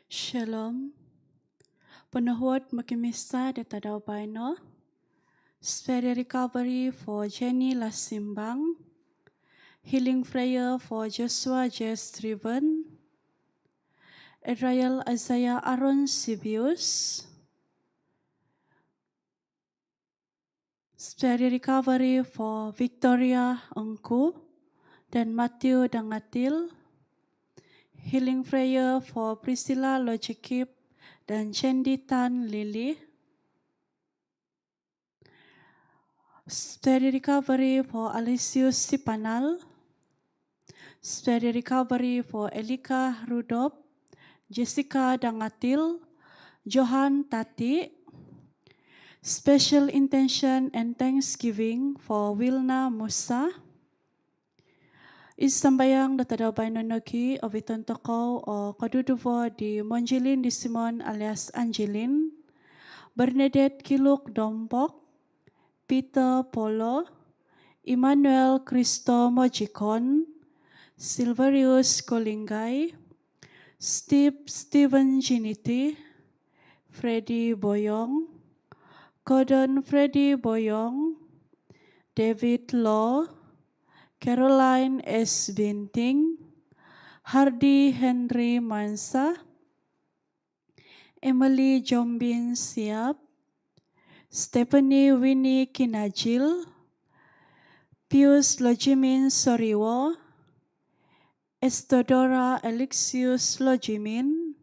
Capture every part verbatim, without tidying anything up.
Shalom. Ponuhuat mokimisa do tadau baino. Speedy recovery for Jenny Lasimbang. Healing prayer for Joshua J Striven. Israel Isaiah Aaron Sibius. Speedy recovery for Victoria Engku dan Matthew Dangatil. Healing prayer for Priscilla Lojikip dan Chendi Tan Lily. Speedy recovery for Alisius Sipanal. Speedy recovery for Elika Rudop, Jessica Dangatil, Johan Tati. Special intention and thanksgiving for Wilna Musa. Id sambayang do tadau baino nogi, oviton tokou o koduduvo di Monjilin di Simon alias Angelin, Bernadette Kiluk Dompok, Peter Polo, Emmanuel Christo Mojikon, Silverius Kolinggai, Steve Steven Jiniti, Freddy Boyong, Gordon Freddy Boyong, David Law, Caroline S Binting, Hardy Henry Mansa, Emily Jombin Siap, Stephanie Winnie Kinajil, Pius Lojimin Soriwo, Estodora Alexius Lojimin,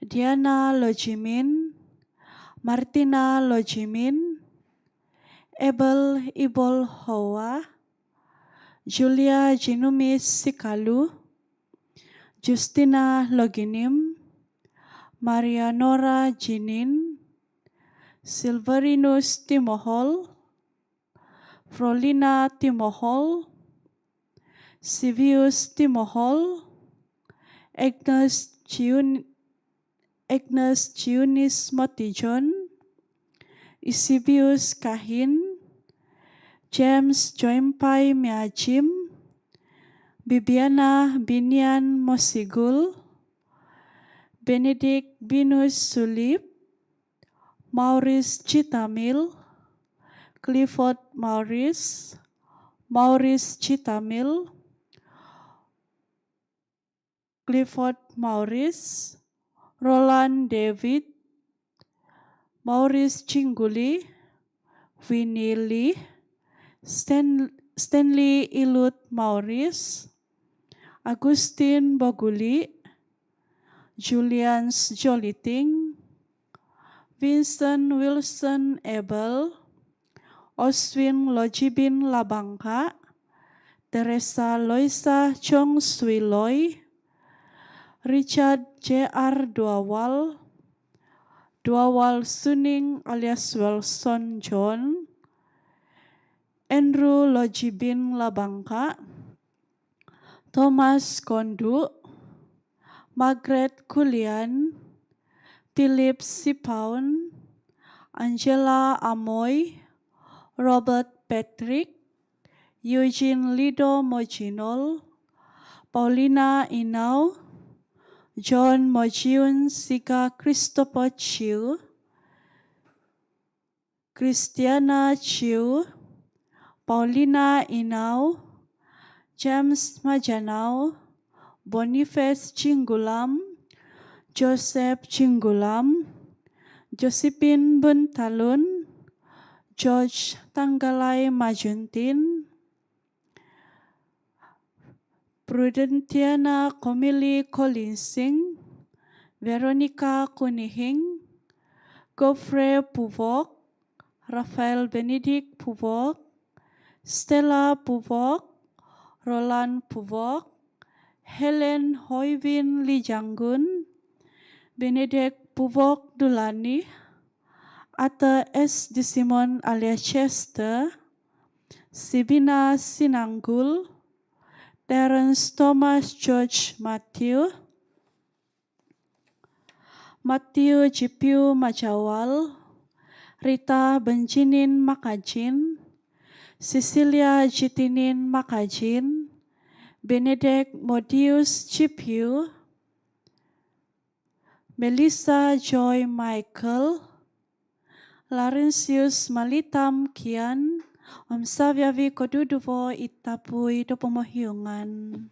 Diana Lojimin, Martina Lojimin, Abel Ibol Hoa, Julia Jinumis Sikalu, Justina Loginim, Maria Nora Jinin, Silverinus Timohol, Frolina Timohol, Sivius Timohol, Agnes Chiun-, Agnes Chiunis Motijon, Eusebius Kahin, James Joimpai Miajim, Bibiana Binian Mosigul, Benedict Binus Sulip, Maurice Chitamil, Clifford Maurice, Maurice Chitamil, Clifford Maurice, Roland David, Maurice Chingguli, Winnie Lee, Stan-, Stanley Ilut Maurice, Agustin Boguli, Julians Joliting, Vincent Wilson Abel, Oswin Lojibin Labangka, Teresa Loisa Chong Swiloi, Richard J R Duawal, Duawal Suning alias Wilson John, Andrew Lojibin Labangka, Thomas Kondu, Margaret Kulian, Philip Sipaun, Angela Amoy, Robert Patrick, Eugene Lido Mojinol, Paulina Inau, John Mojiun Siga Christopher Chiu, Christiana Chiu, Paulina Inau, James Majanau, Boniface Chinggulam, Joseph Chinggulam, Josephine Buntalun, George Tanggalai Majuntin, Prudentiana Komili Kolinsing, Veronica Kunihing, Godfrey Puvok, Rafael Benedict Puvok, Stella Puvok, Roland Puvok, Helen Hoivin Lijanggun, Benedict Puvok Dulani, Arthur S Disimon alias Chester, Sibina Sinanggul, Terence Thomas George Matthew, Matthew Jipiu Majawal, Rita Benjinin Makajin, Cecilia Jitinin Makajin, Benedict Modius Chipiu, Melissa Joy Michael, Laurentius Malitam Kian, om saviavi koduduvo i tapui do pomohiungan.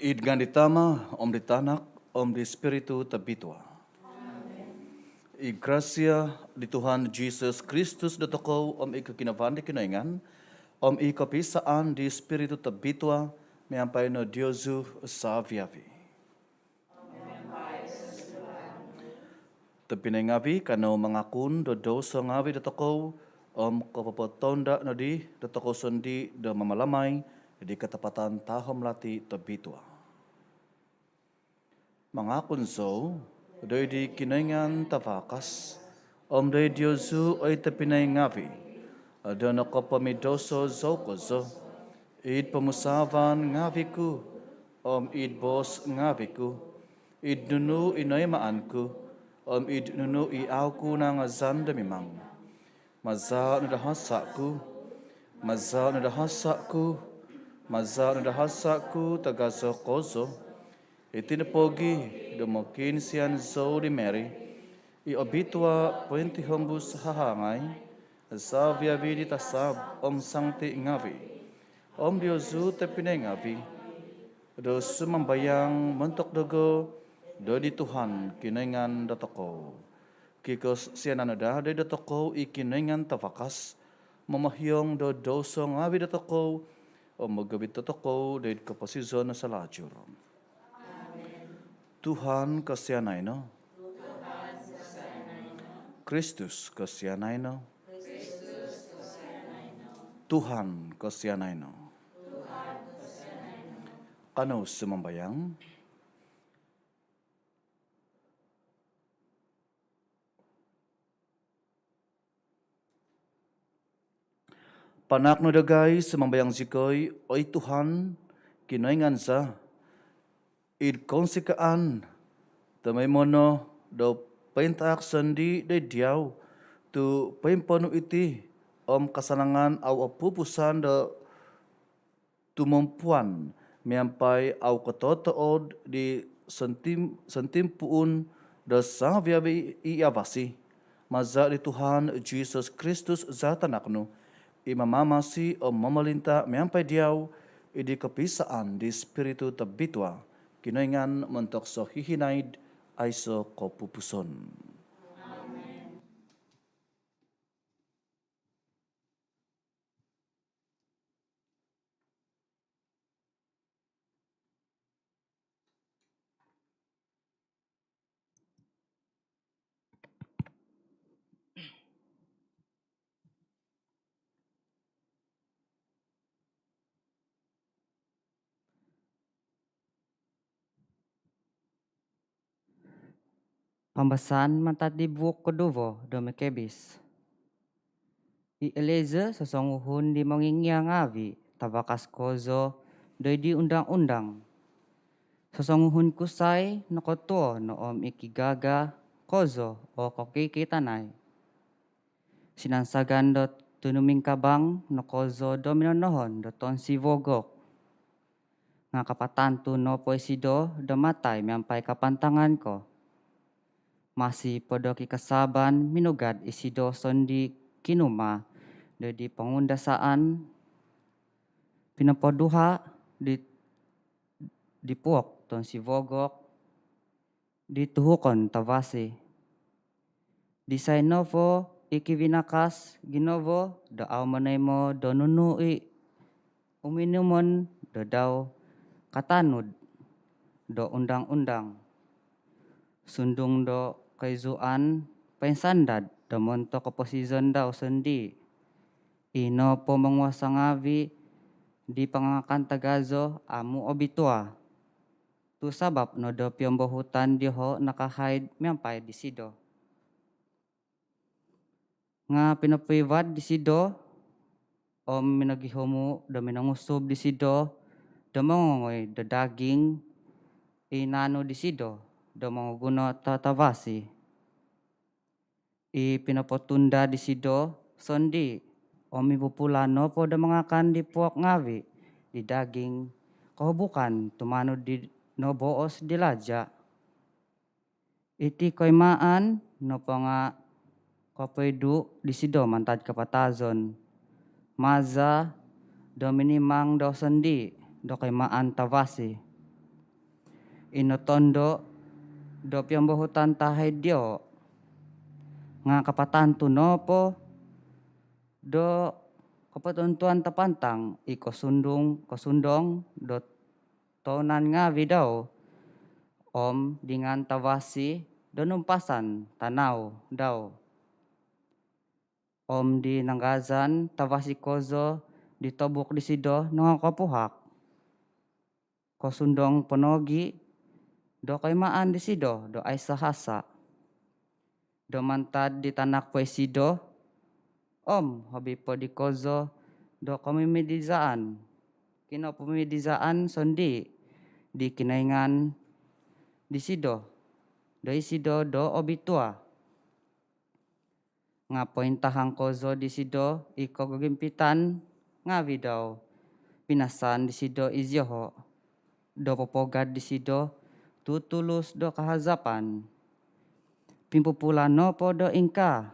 Id ngaan di Tama, om di Tanak, om di Spiritu Tobitua. I grasia di Tuhan Jisus Kristus dotokou, om i koginavaan di Kinoingan, om i kopisaan di Spiritu Tobitua, miampai no diozu saviavi. Tobpinai ngavi, kanou mangakun do douso ngavi dotokou, om kopopotonda nodi dotokou sondii do mamalamai di katapatan tahom lati tobitua. Mangakun zou doid di Kinoingan Tavakas, om doid diozu oi tobpinai ngavi, do nokopomidouso zou kozo, id pomusaavan ngavi ku, om id boos ngavi ku, id nunu i noimaan ku, om id nunu i au ku nangazan do mimang. Maza no do hasa ku, maza no do hasa ku, maza no do hasa ku tagazo kozo. Iti no pogi do mokiinsian zou di Mary i obitua pointihombus hahangai, saviavi di tasab om sangti ngavi, om diozu tobpinai ngavi, do sumambayang montok dogo doid di Tuhan Kinoingan dotokou. Kikosianan no daa doid dotokou i Kinoingan Tavakas, momohiong do douso ngavi dotokou, om mogovit dotokou doid koposizon salajur. Tuhan kosianai no. Kristus kosianai no. Tuhan kosianai no. Kanou sumambayang. Panaak no dagai sumambayang zikoi, oi Tuhan, Kinoingan za, id kounsikaan tomoimo no do pointaak sondii doid diau, tu poimponu iti om kasanangan au opupusan do tumompuan miampai au kototood di sontim-, sontimpuun do saviavi i avasi. Maza di Tuhan Jisus Kristus za Tanak nu, i mamamasi om momolinta miampai diau, id di kopisaan di Spiritu Tobitua, Kinoingan montok sohihinaid aiso kopupuson. Pambasaan mantad di buuk koduvo do Makabis. I Eleazar sosonguhun di mongingia ngaavi' tavakas kozo doid di undang-undang. Sosonguhun kusai nokotuo no om i kigaga kozo o kokikitanai. Sinansagan do tunumingkabang no kozo do minonohon do tonsi vogok. Nga' kapatantu nopo isido do matai miampai kapantangan ko. Masi po do kikasaaban minugad isido sondii' kinuma do di pongundasaan, pinopoduha di, di puok tonsi vogok, di tuhukon tavasi. Disai nopo i kivinakas ginavo do au monoimo do nunu i uminumon do dau katanud do undang-undang. Sundung do koizuan poinsandad do montok koposizon dau sondii'. I nopo monguasa ngaavi' di pangangakan tagazo amu' obitua. Tu sabap no do piombohutan diho nakahaid miampai disido. Nga' pinopoivad disido om minogihomu' do minongusub disido do mongongoi do daging i naanu disido do mongoguno tatavasi. I pinopotunda disido sondii' om mipupula nopo do mangakan di puok ngaavi' di daging kohubukan tumanud di noboos di laja'. Iti koimaan nopo nga' kopoidu disido mantad kapatazon, maza do minimang dau sondii' do koimaan tavasi. i notondo do piombohutan tahaid dioho. Nga kapatantu nopo do kopotontuan tapantang i kosundung, kosundong do tonan ngavi dau, om dingan tavasi do numpasan tanau dau. Om di nangazan tavasi kozo di tobuk disido nongokopuhak. Kosundong po nogi do koimaan disido do aiso hasa do mantad di tanak po isido, om hobi po di kozo do komimidizaan, kinopomidizaan sondii di Kinoingan disido do isido do obitua. Nga pointahang kozo disido i kogogimpitan ngavi dau. Pinasan disido izioho do popogad disido tutulus do kahazapan. Pimpupulan nopo do ingkaa,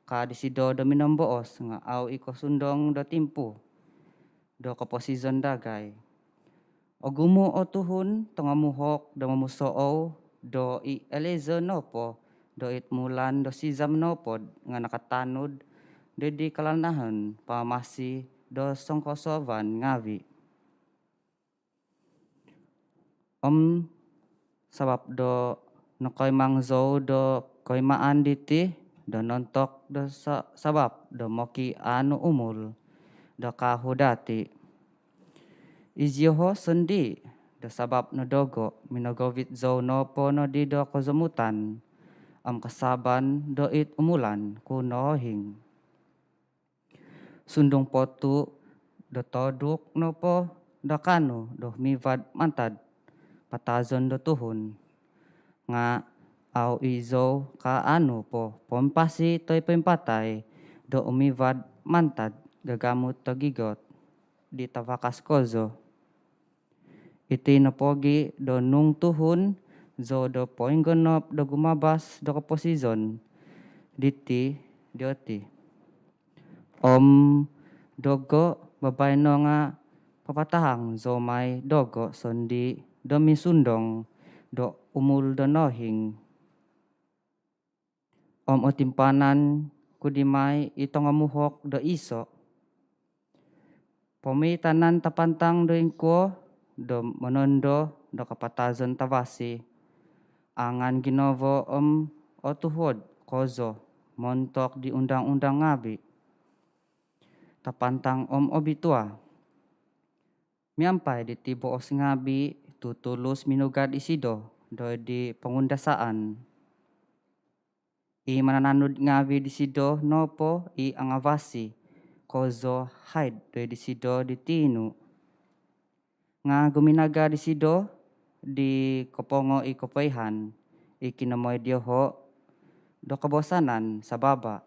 ka disido do minomboos, nga au i kosundong do timpu do koposizon dagai. Ogumu o tuhun tongomuhok do momusoou do i Eliezer nopo do id mulan do sizam nopo nga nakatanud do di kalanahon pamamasi do songkosovan ngavi. Om sabap do nokoimang zou do koimaan diti do nontok do sa-, sabap do mokianu umul do kahu dati. Izioho sondii do sabap no dogo minogovit zou nopo nodi do kozomutan om kasaban do id umulan ku nohoing. Sundung potu do toduk nopo do kaanu do humivad mantad patazon do tuhun. Nga au izou kaanu po poimpasi toi poimpatai do umivad mantad gagamut do gigot di tavakas kozo. Iti nopogi do nung tuhun zou do poinggonop do gumabas do koposizon diti dioti. Om dogo babaino nga papatahang zou mai dogo sondii do misundong do umul do nohoing. Om otimpanan ku di mai i tongomuhok do iso. Pomitanan tapantang do ingkuo do monondo do kapatazon tavasi. Angan ginavo om otuhod kozo montok di undang-undang ngavi tapantang om obitua. Miampai diti boos ngavi tutulus minugad isido do di pongundasaan. I manananud ngavi disido nopo i angavasi kozo haid do disido di tiinu. Nga guminaga disido di kopongo i kopoihan i kinomoi dioho do kobosanan sababa.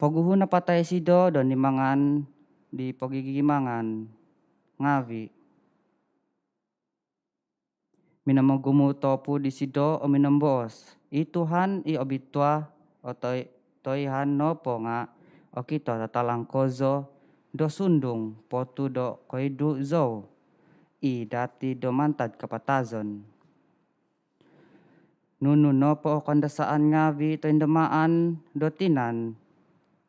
Poguhu napatai isido do nimangan di pogigimangan ngavi. Minomogumu topu disido o minomboos, "I Tuhan i obitua, o toi-, toihan nopo nga okito tatalang kozo do sundung potu do koidu zou i dati do mantad kapatazon." Nunu nopo o kandasaan ngavi toindamaan do tinan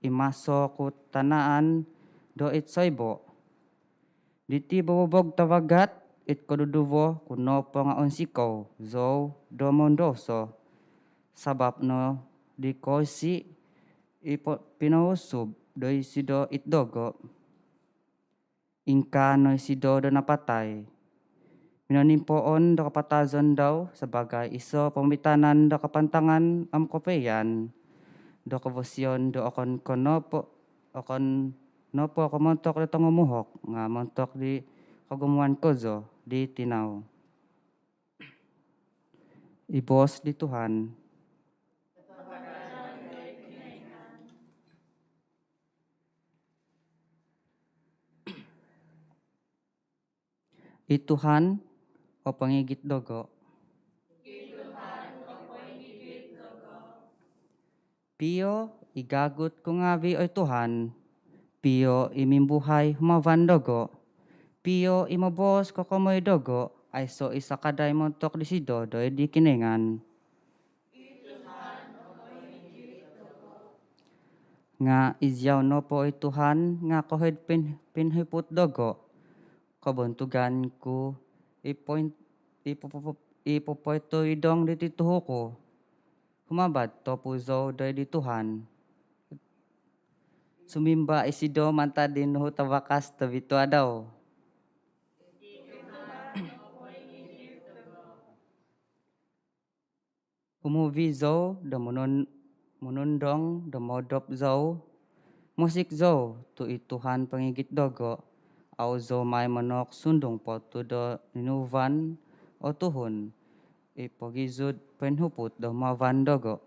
i maso ku tanaan do id soibo. Diti bobobog tavagat id koduduvo ku nopo nga onsikou zou do mondouso, sabap no di koisi i po-, pinousub do isido id dogo. Ingkaa no isido do napatai. Minonimpoon do kapatazon dau sabaagi iso pomitanan do kapantangan om kopoian do kovosion do okon ko nopo, okon nopo ko montok do tongomuhok nga montok di kogumuan kozo di tinau. I boos di Tuhan. I Tuhan o pangigit dogo. Pio i gagut ku ngavi, oi Tuhan. Pio i mimbuhai humavan dogo. Pio i moboos kokomoi dogo aiso i sakadai montok disido doid di Kinoingan. Nga iziau nopo oi Tuhan nga kohoid pin-, pinhiput dogo, kobontugan ku i poin-, i popo-, i popoituidong diti tuhu ku. Humabad topu zou doid di Tuhan. Sumimba isido mantad di nuhu tavakas tobitua dau. Humuvi zou do munun-, munundong do modop zou. Mosik zou tu i Tuhan pongigit dogo. Au zou mai monok sundung po tu do ninuvan o tuhun i pogizud poinhuput do mavan dogo.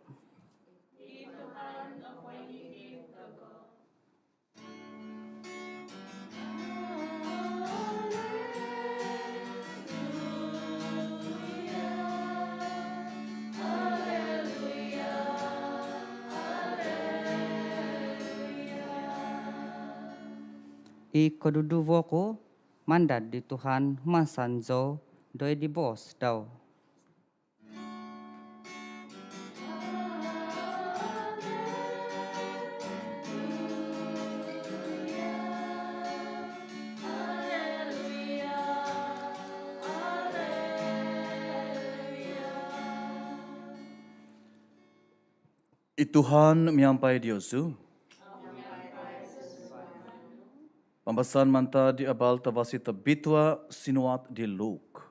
I koduduvo ku mandad di Tuhan, humansan zou doid di boos dau. I Tuhan miampai diozu. Pambasaan mantad di Abal Tavasi Tobitua sinuat di Luke.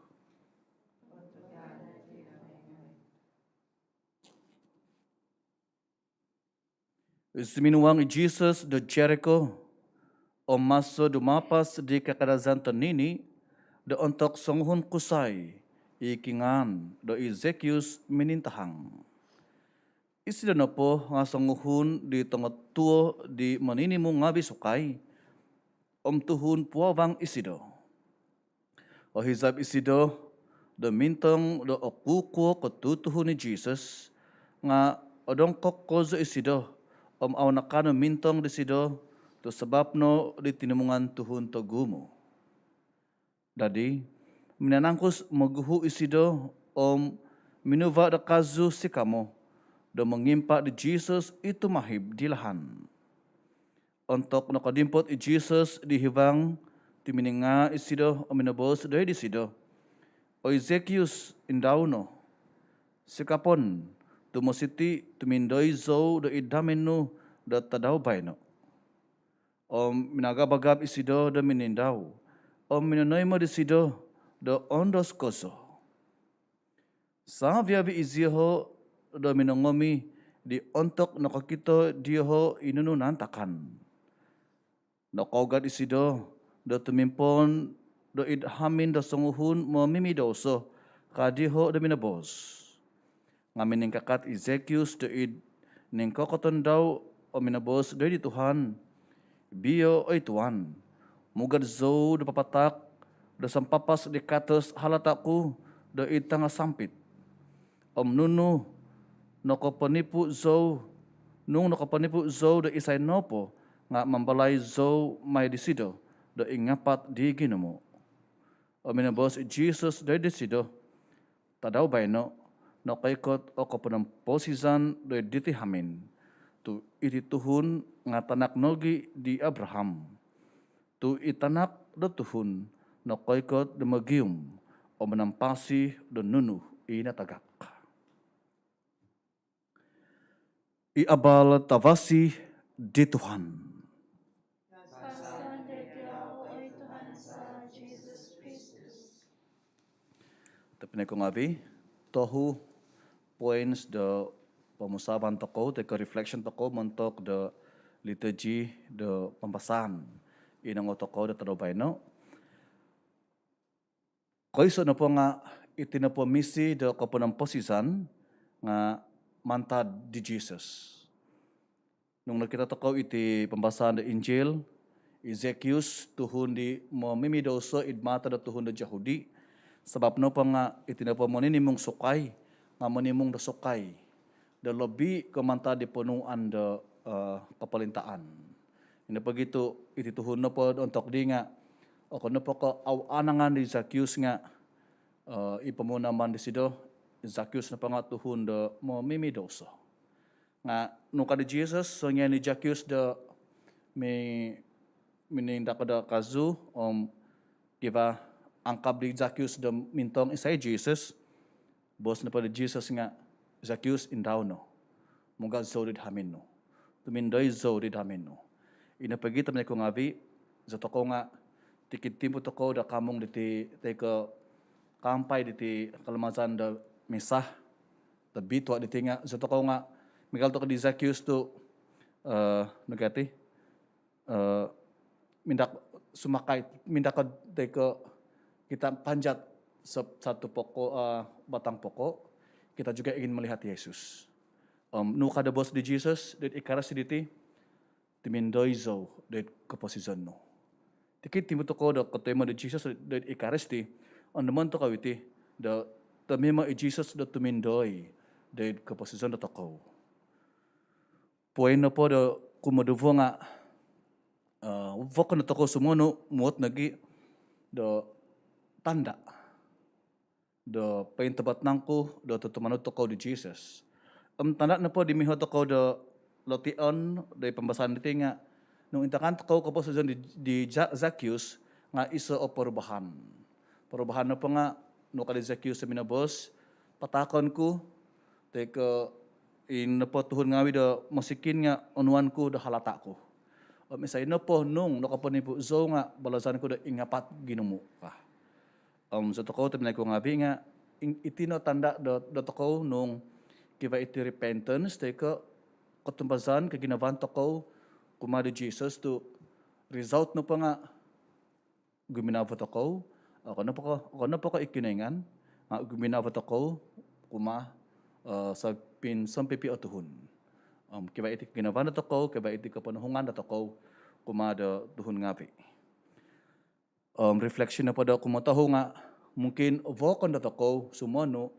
Suminuang i Jesus do Jeriko, om maso dumapas di kakadazan tonini do ontok songuhun kusai i kingaan do i Zekius minintahang. Isido nopo nga songuhun di tongotuo di moninimung ngavi sukai, om tuhun puavang isido. Ohizab isido do mintong do okukuo ko tutuhun i Jesus, nga odongkok kozo isido, om au nakanu mintong disido, tu sabap no di tinimungan tuhun togumu. Dadi, minanangkus moguhu isido, om minuva do kazu sikamo, do mongimpa di Jesus i tumahib di lahan. Ontok nokodimpot i Jesus di hivang, tuminingaa isido om minoboos doid disido, "Oi Zekius, indau no. Sikapon, tu mositi tumindoi zou doid hamin nu do tadau baino." Om minagab-agab isido do minindau, om minonoimo disido do ondos kozo. Savi-avi izioho do minongomi di ontok nokokito dioho i nunu naantakan. Nokougad isido do tumimpoon doid hamin do songuhun momimidouso, ka dioho do minoboos. Nga miningkakat i Zekius doid ningkokoton dau om minoboos doid di Tuhan, "Bio, oi Tuhan, mugad zou do papatak do sampapas di katos halata ku doid tangasampit. Om nung nokoponipu zou, nung nokoponipu zou do isai nopo, nga mambalai zou mai disido do ingapat di ginumu." Om minoboos i Jesus doid disido, "Tadau baino nokoikot o koponomposizan doid diti hamin, tu iti tuhun nga tanak nogi di Abraham. Tu i Tanak do Tuhun nokoikot do mogium om manampasi do nunu i natagak." I Abal Tavasi di Tuhan. Tobpinai ku ngavi, tohu points do pomusaavan tokou, toi ko reflection tokou montok do liturgi do pambasaan i nongou tokou do tadau baino. Koiso nopo nga iti nopo misi do koponomposizan nga mantad di Jesus. Nung nokito tokou iti pambasaan do Injil, i Zekius tuhun di momimidouso id mata do tuhun do Jahudi, sabap nopo nga iti nopo moninimung sukai nga monimung do sukai do lobi ko mantad di ponuuan do, eh, kopolintaan. Ino pogi tu iti tuhun nopo do ontok di nga, okon nopo ko au aanangan di Zekius nga I pomundaman disido, i Zakius nopo nga tuhun do momimidoso. Nga nunu ka di Jesus, songian i Zakius do mi, minindako do kazu, om kivaa angkab di Zakius do mintong isai Jesus, boos nopo di Jesus nga, "Zakius, indau no. Mugad zou id hamin nu. Tumindoi zou id hamin nu." Ino pogi tobpinai ku ngavi, zi tokou nga tikid timpu tokou do kaamung diti toi ko kaampai diti kalamazan do misa, do bitua diti nga, zi tokou nga miagal tokou di Zakius tu, nunu ka ti, mindak sumakai, mindako toi ko kita panjat satu pokok, batang pokok, kita juga ingin melihat Yesus. Nunu ka do boos di Jesus doid Ekaristi diti, "Tumindoi zou doid koposizon nu." Tikid timpu tokou do kotoimo di Jesus doid Ekaristi, ondomon tokou iti do tomoimo i Jesus do tumindoi doid koposizon do tokou. Poin nopo do kumoduvo nga, vokon do tokou sumonu muot nogi do tanda do pointobot nangku do tutumanud tokou di Jesus. Om tanda nopo di miho tokou do lotion do i pambasaan diti nga, nung intangan tokou koposizon di, di Za-, Zakius nga iso o perubahan. Perubahan nopo nga, nunu ka di Zakius do minoboos, "Pataakon ku, toi ko i nopo tuhun ngavi do mosikin nga onuan ku do halata ku. Om isai nopo nung nokoponimpu zou nga balazan ku do ingapat ginumu," ka. Om zi tokou tobpinai ku ngavi nga, iti no tanda do, do tokou nung kivaa iti repentance, toi ko kotumbazaan koginavaan tokou kumaa di Jesus tu result nopo nga guminavo tokou, okon nopo ko, okon nopo ko i Kinoingan, nga guminavo tokou kumaa, eh, sapin-, sompipi o tuhun. Om kivaa iti koginavaan do tokou, kivaa iti koponuhungan do tokou kumaa do tuhun ngavi. Om reflection nopo do kumotohu nga mungkin vokon do tokou sumonu,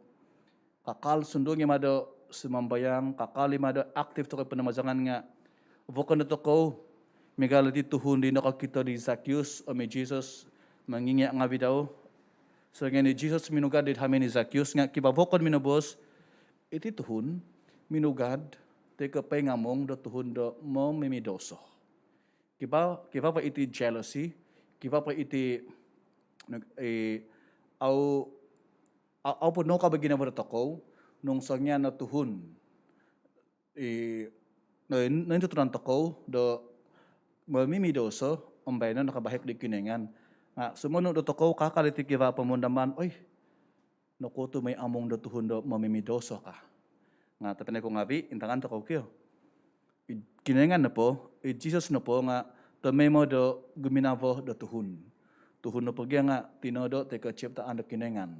kakal sundung i ma do sumambayang, kakal i ma do aktif tokou panamazangan nga vokon do tokou miagal iti tuhun di nokokito di Zakius, om i Jesus mongingia ngavi dau. Songian i Jesus minugad id hamin i Zakius nga kivaa vokon minoboos, iti tuhun minugad toi ko poingamung do tuhun do momimidoso. Kivaa, kivaa po iti jealousy, kivaa po iti, eh, au, au, au po nokoginavo do tokou nung songian o tuhun i, no, nointutunan tokou do momimidoso, om baino nakabahik di Kinoingan. Nga sumonu do tokou kakal iti kivaa pomundaman, "Oi, nokuo tu mooi amung do tuhun do momimidoso," ka. Nga tobpinai ku ngavi, intangan tokou kio. I Kinoingan nopo, i Jesus nopo nga tomoimo do guminavo do tuhun. Tuhun nopo gia nga tinodo toi ko ciptaan do Kinoingan.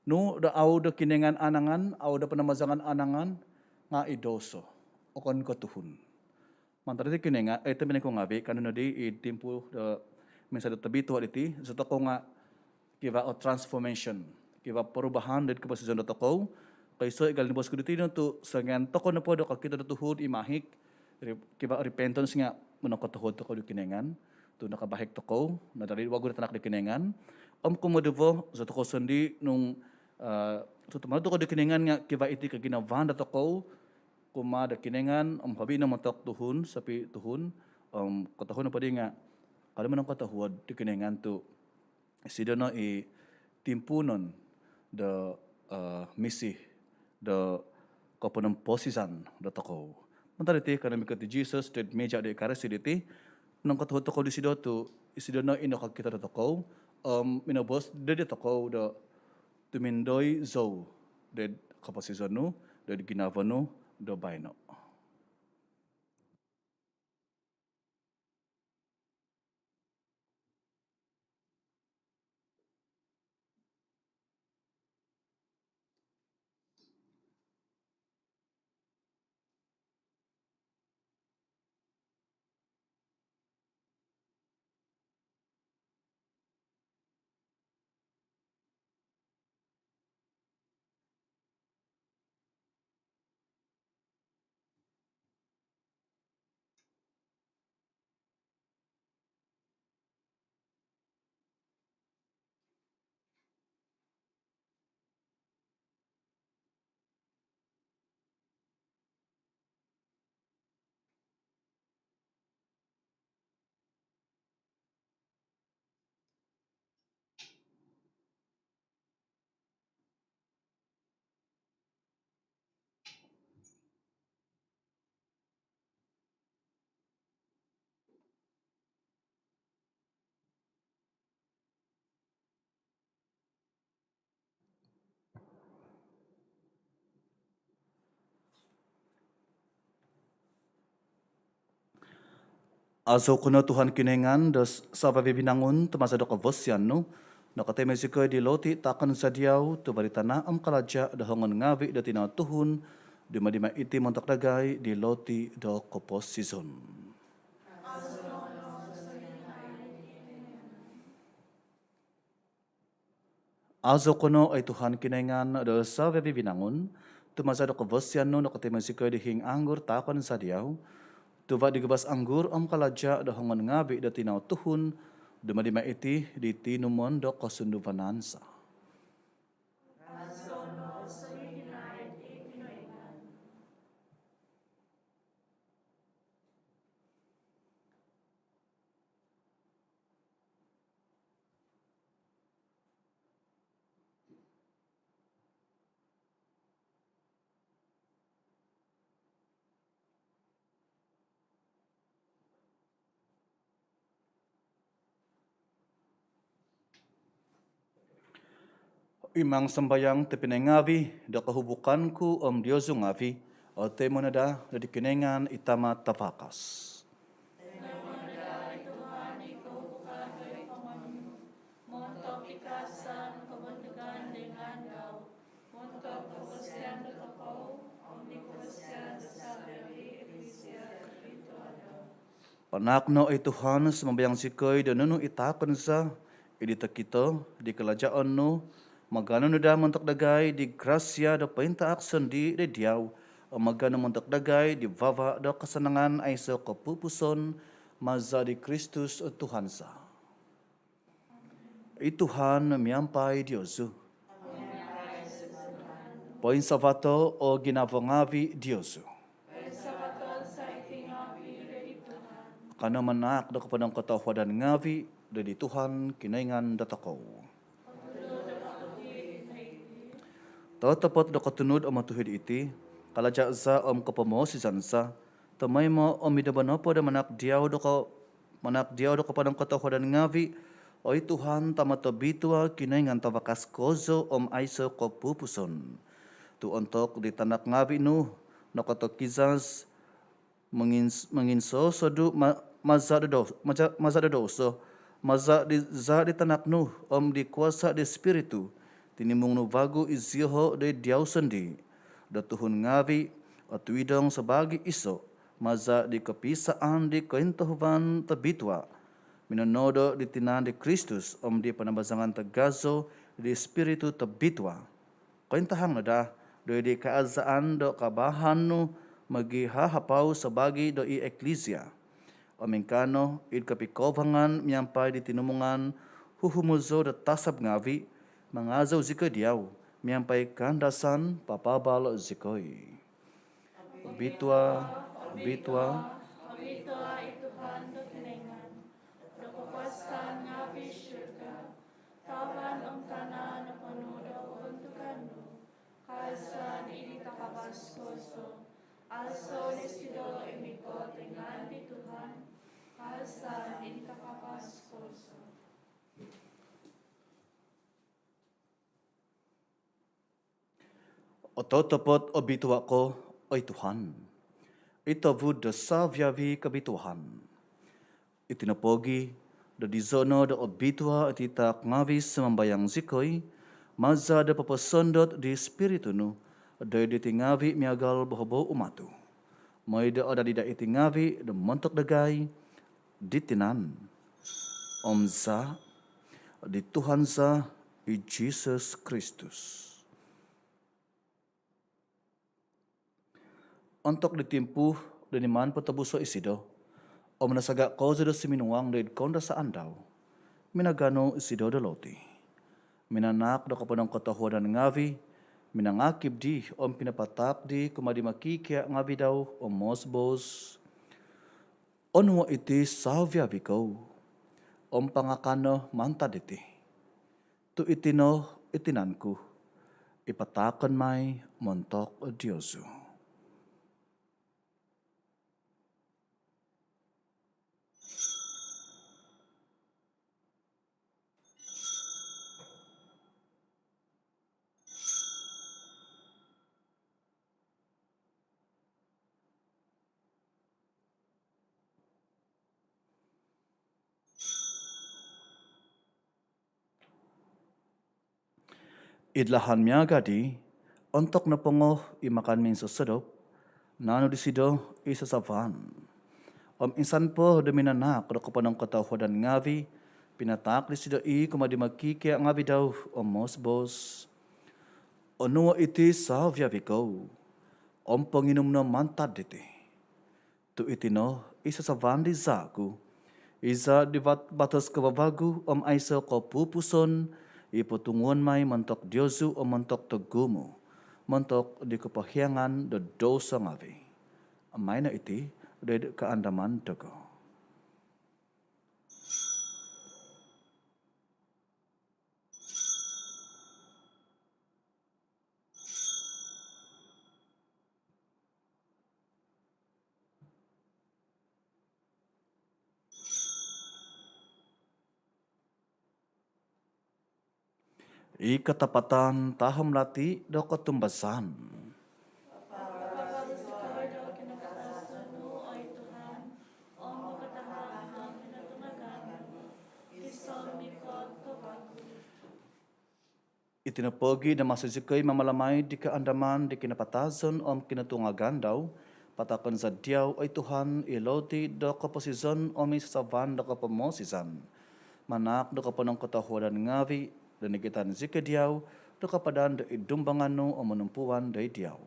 Nunu do au do Kinoingan anangan, au do panamazangan anangan, nga i doso, okon ko tuhun. Mantad diti Kinoingan, eh, tobpinai ku ngavi, kanou nodi id timpu do misa do tobitua diti, zi tokou nga kivaa o transformation, kivaa perubahan doid koposizon do tokou. Koiso i gali boos ku diti no tu songian tokou nopo do kokito do tuhun i mahik, re-, kivaa repentance nga monongkotohuod tokou di Kinoingan, tu nakabahik tokou, nadadi vagu do tanak di Kinoingan. Om kumoduvo, zi tokou sondii nung, eh, tutumanud tokou di Kinoingan nga kivaa iti koginavaan do tokou kumaa do Kinoingan, om hobi no montok tuhun, sopi tuhun, om kotohu nopo di nga, kanou monongkotohuod di Kinoingan tu isido no i timpuunon do, eh, misi do koponomposizan do tokou. Mantad diti, kanou mikot di Jesus doid mija do Ekaristi diti, monongkotohuod tokou disido tu isido no i nokokito do tokou, om minoboos doid tokou do, "Tumindoi zou doid koposizon nu, doid ginavo nu do baino." Azoon ko no Tuhan Kinoingan do savi-avi binangun, tu maza do kavasian nu nokotoimo zikoi di loti taakon za diau, tuva' di tana' om kalaja' do hongon ngaavi' do tinau tuhun, dumadi mai iti montok dagai di loti do koposizon. Azoon ko no, oi Tuhan Kinoingan do savi-avi binangun, tu maza do kavasian nu nokotoimo zikoi di hiing anggur taakon za diau, tuva' di guvas anggur om kalaja' do hongon ngaavi' do tinau tuhun, dumadi mai iti di tinumon do kosunduvanan za. Imang sambayang tobpinai ngaavi', do kohubukan ku om diozu ngaavi' otoimo no daa di Kinoingan i Tama' Tavakas. Montok i kaazaan kobontugan di ngaan dau, montok kavasian dotokou om di kavasian do savi-avi Eklisia do tobitua dau. Panaak no oi Tuhan, sumambayang zikoi, do nunu i taakon za id tokito di kalajaon nu, maganu no daa montok dagai di grasia do pointaak sondii' di diau, om maganu montok dagai di vava' do kasanangan aiso' kopupuson, maza di Kristus Tuhan za. I Tuhan miampai diozu. Poinsavato' o ginavo ngaavi' diozu. Kanou manaak do koponongkotohuadan ngaavi' do di Tuhan Kinoingan dotokou. Totopot do kotunud om otuhid iti, kalaja' za om kopomoosizan za, tomoimo om id nombo nopo do manaak diau do ko- manaak diau do koponongkotohuadan ngaavi', oi Tuhan, Tama' tobitua, Kinoingan tavakas kozo om aiso' kopupuson. Tu' ontok di tanak ngaavi' nu nokotokizas mongins- monginsosodu ma- maza' do dous- maza' maza' do douso, maza' di zaa' di tanak nu om di kuasa' di Spiritu, tinimung nu vagu iziolo' do id diau sondii', do tuhun ngaavi' otuidong sabaagi iso', maza' di kopiisaan di kointohuvan tobitua, minonoodo' di tinan di Kristus om di panambazangan tagazo di Spiritu Tobitua. Kointahang no daa do id kaazaan do kabaahan nu mogihahapau sabaagi do i Eklisia. Om ingkaa no id kopikovangan miampai di tinimungan huhumozou do tasab ngaavi', mangazou zikoi diau miampai kaandasan papaabal zikoi. Obitua, obitua, obitua i Tuhan do Kinoingan do kokuasaan ngaavi'. Surga, tavan om tana' noponu' do kobontugan nu. Kaazaan id takavas kozo. Aso' disido i mikot id ngaan di Tuhan. Kaazaan id takavas kozo. Ototopot obitua ko, oi Tuhan, i tovud do savi-avi kobituaan. Iti nopogi', do dizo no do obitua iti taak ngaavi', sumambayang zikoi, maza' do poposondot di Spiritu nu do id diti ngaavi' miagal bohobou umatu. Moi do adadi daa iti ngaavi' do montok dagai di tinan om zaa' di Tuhan za, i Jisus Kristus. Ontok di timpu do niman potobuso' isido, om nasaga' kozo do suminuang do id koundasaan dau, minaganu isido do loti, minanaak do koponongkotohuadan ngaavi', minangakib dii om pinapataak dii kumaa di mokikia' ngaavi' dau, om moos-boos: Onuo' iti savi-avi kou, om pangakan no mantad diti, tu' iti no i tinan ku, i pataakon mai montok diozu. Id lahan miaga' di, ontok nopongo i makan minsosodop, naanu disido i sasavan. Om insan po do minanaak do koponongkotohuadan ngavi', pinataak disido i kumaa di mokikia' ngavi' dau om moos-boos, "Onuo' iti savi-avi kou, om ponginum no mantad diti. Tu' iti no i sasavan di zaa' ku, i zaa' di vat-, batos kavavagu om aiso' kopupuson, i potunguon mai montok diozu om montok togumu', montok di kopohiangan do douso ngavi'. Maai no iti do id kaandaman dogo." I katapatan tahom lati do kotumbazaan. Iti no pogi' do maso zikoi mamalamai di kaandaman di kinapatazon om kinotungagan dau, pataakon za diau, oi Tuhan, i loti do koposizon om i sasavan do kopomoosizan. Manaak do koponongkotohuadan ngavi' do nigitan zikoi diau do kapadan do id dumbangan nu om monumpuan do id diau.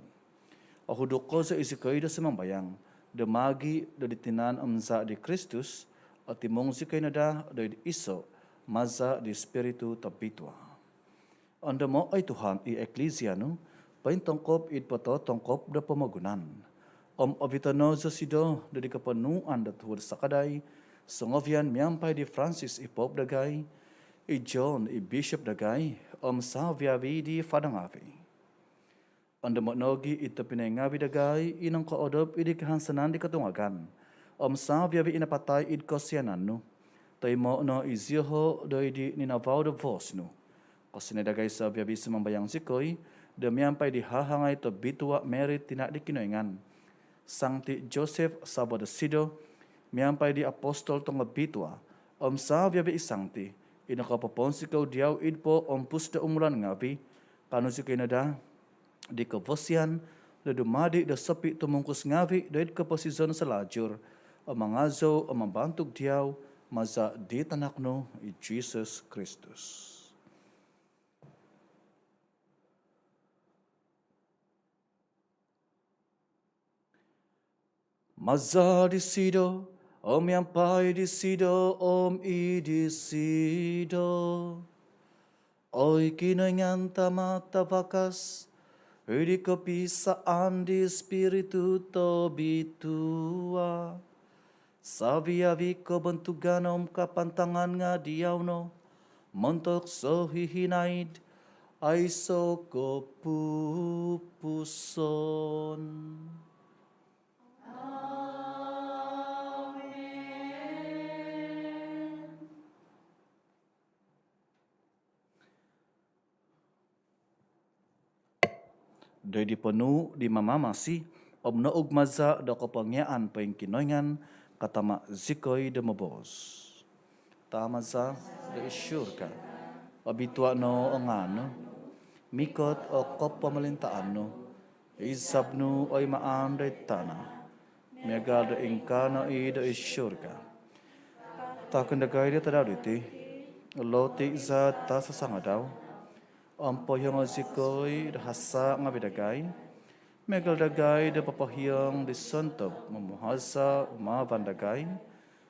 Ohuduk kozo i zikoi do sumambayang do maagi' do di tinan om zaa' di Kristus, otimung zikoi no daa do id iso' maza' di Spiritu Tobitua. Ondomo', oi Tuhan, i Eklisia nu pointongkop id pototongkop do pomogunan, om ovito' no zosido do di koponuan do tuhu'd sakadai songovian miampai di Francis i Pop dagai, i John i Bishop dagai, om savi-avi di fada ngavi'. Ondomo' nogi' i tobpinai ngavi' dagai i nongkoodop id di kahansanan di kotungagan, om savi-avi i napatai id kosianan nu. Toimo' no i zioho' do id di ninavau do vos nu. Kosianai dagai savi-avi, sumambayang zikoi do miampai di hahangai tobitua' Mary tina' di Kinoingan, Sangti Joseph savo' dosido, miampai di apostol tongobitua', om savi-avi i sangti i nokopoponsikou diau id poompus do umulan ngavi', kaanu zikoi no daa di kovosian do dumadi' do sopi' tumungkus ngavi' do id koposizon salajur, om mangazou om mambantug diau maza' di tanak nu i Jesus Kristus. Maza' disido, om miampai disido, om id disido, oi Kinoingan Tama' Tavakas, id di kopisaan di Spiritu Tobitua, savi-avi kobontugan om kapantangan nga' diau no, montok sohihinaid aiso' kopupuson. Amen. Doid di ponuu' di Mamamasi om noug maza' do kopongiaan poingkinoingan, katama' zikoi do moboos. Tama za do id surga, obitua' no o ngaan nu, mikot o kopomolintaan nu, izab nu oi maan doid tana' miagal do ingkaa no i do id surga. Taakon dagai do tadau diti o loti za tasasangadau, om pohiongo' zikoi do hasa' ngavi' dagai, miagal dagai do popohiong di sontob momuhasa' humavan dagai,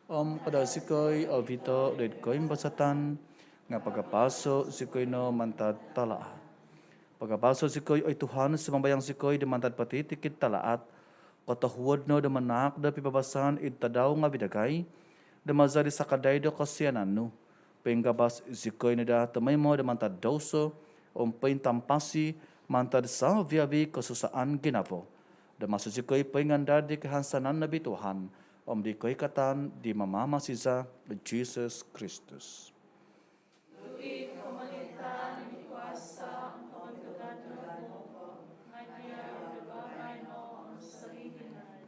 om kada' zikoi ovito' doid koimbazatan, nga' pagapaso' zikoi no mantad talaat. Pagapaso' zikoi, oi Tuhan, sumambayang zikoi, do mantad potitikid talaat, kotohuod no do manaak do pibabasan id tadau ngavi' dagai, do maza' di sakadai do kosianan nu, poinggabas zikoi no daa tomoimo do mantad douso, om pointampasi mantad savi-avi kosusaan ginavo, do maso zikoi poingandad di kahansanan nobi Tuhan, om di koikatan di Mamamasi za Jesus Kristus. Tu' i kopomolintaan, i kuasa, om kobontugan nga' diau do baino om sohihinaid.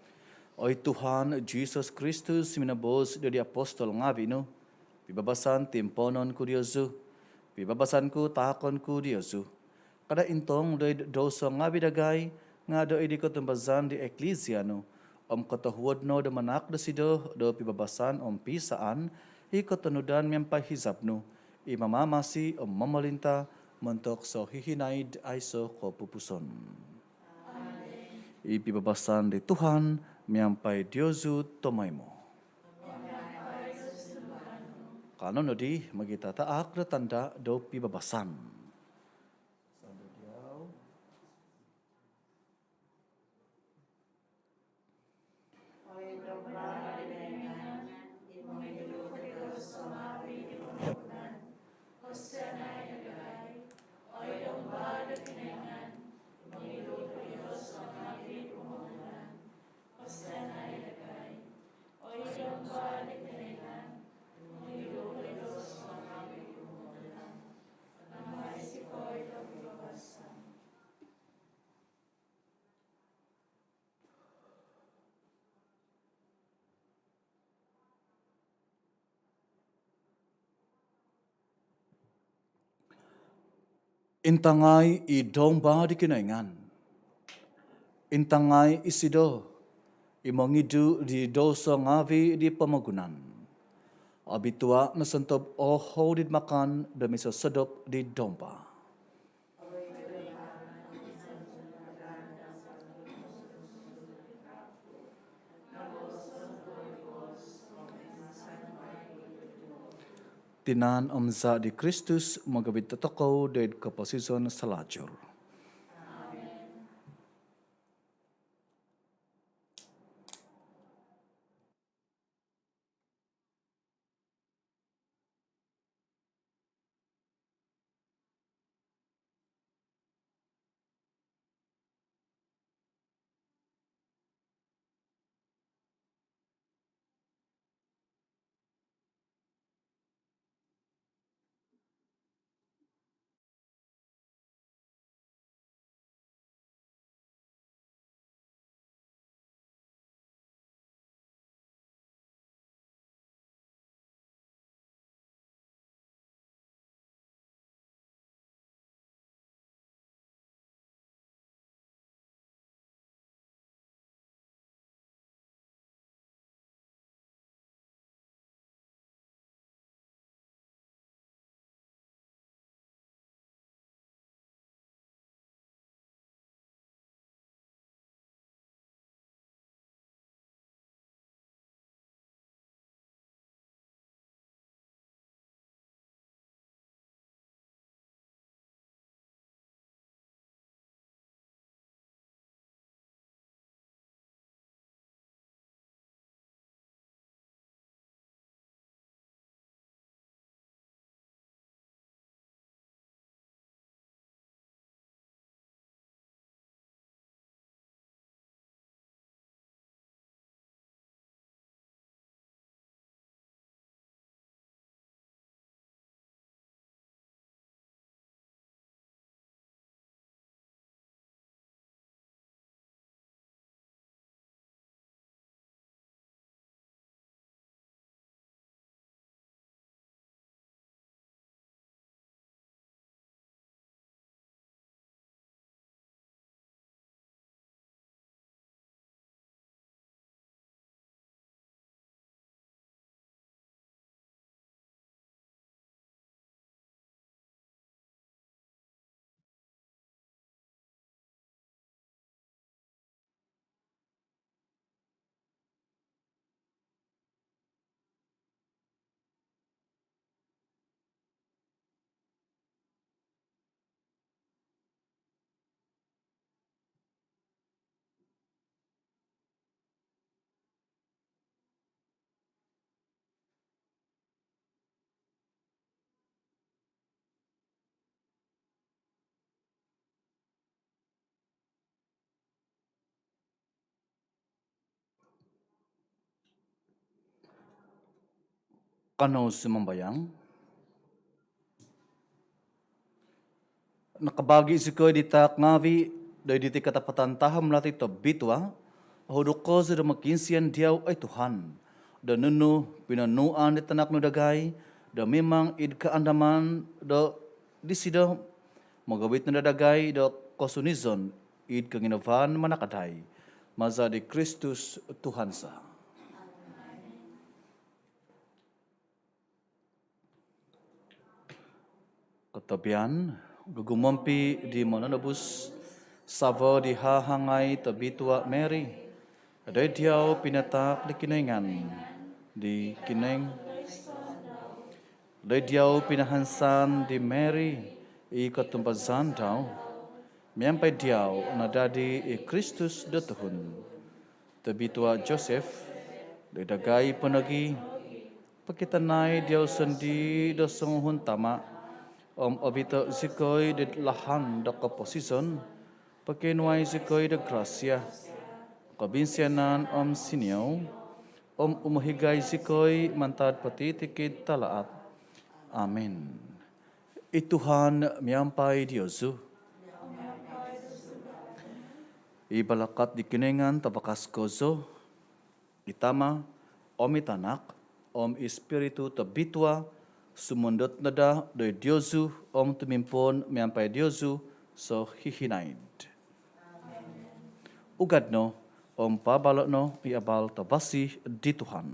Oi Tuhan Jesus Kristus, minoboos doid di apostol ngavi' nu, pibabasan timpoonon ku diozu, pibabasan ku taakon ku diozu, Kada' intong do id douso ngaavi' dagai, nga' do id di kotumbazaan di Eklisia nu, om kotohuod no do manaak dosido do pibabasan om piisaan i kotonudan miampai hizab nu, i mamamasi om momolinta' montok sohihinaid aiso' kopupuson. I pibabasan di Tuhan miampai diozu tomoimo. Kanou nodi mogitataak do tanda' do pibabasan. Intangai i Domba di Kinoingan. Intangai isido i mongidu' di douso ngaavi' di pomogunan. Obitua' no sontob ohou di makan do misosodop di Domba. Tinan om zaa' di Kristus mogovit dotokou doid koposizon salajur. Kanou sumambayang. Nakabagi' zikoi di taak ngaavi' do id diti katapatan tahom lati' tobitua', ohuduk kozo do mokiinsian diau, oi Tuhan, do nunu pinonuuan di tanak nu dagai do mimang id kaandaman do disido Mogowit no daa dagai do kosunizon id koginavaan manakadai. Maza di Kristus Tuhan za. Kotobian, gugumompi di Mononobus, savo di hahangai tobitua Mary, doid diau pinataak di Kinoingan, di Kinoing-, doid diau pinahansan di Mary i kotumbazaan dau, miampai diau nadadi i Kristus do tuhun. Tobitua Joseph, doid dagai po nogi, pokitanai diau sondii do songuhun tama, om obito zikoi doid lahan do koposizon, pokionuai zikoi do grasia, kobinsianan om siniou, om umohigai zikoi mantad potitikid talaat. Amin. I Tuhan miampai diozu. I balakat di Kinoingan tabakas kozo, i Tama, om i Tanak, om i Spiritu Tobitua, sumondot no daa doid diozu om tumimpoon miampai diozu sohihinaid. Ugad no om paabalo no i abal tavasi di Tuhan.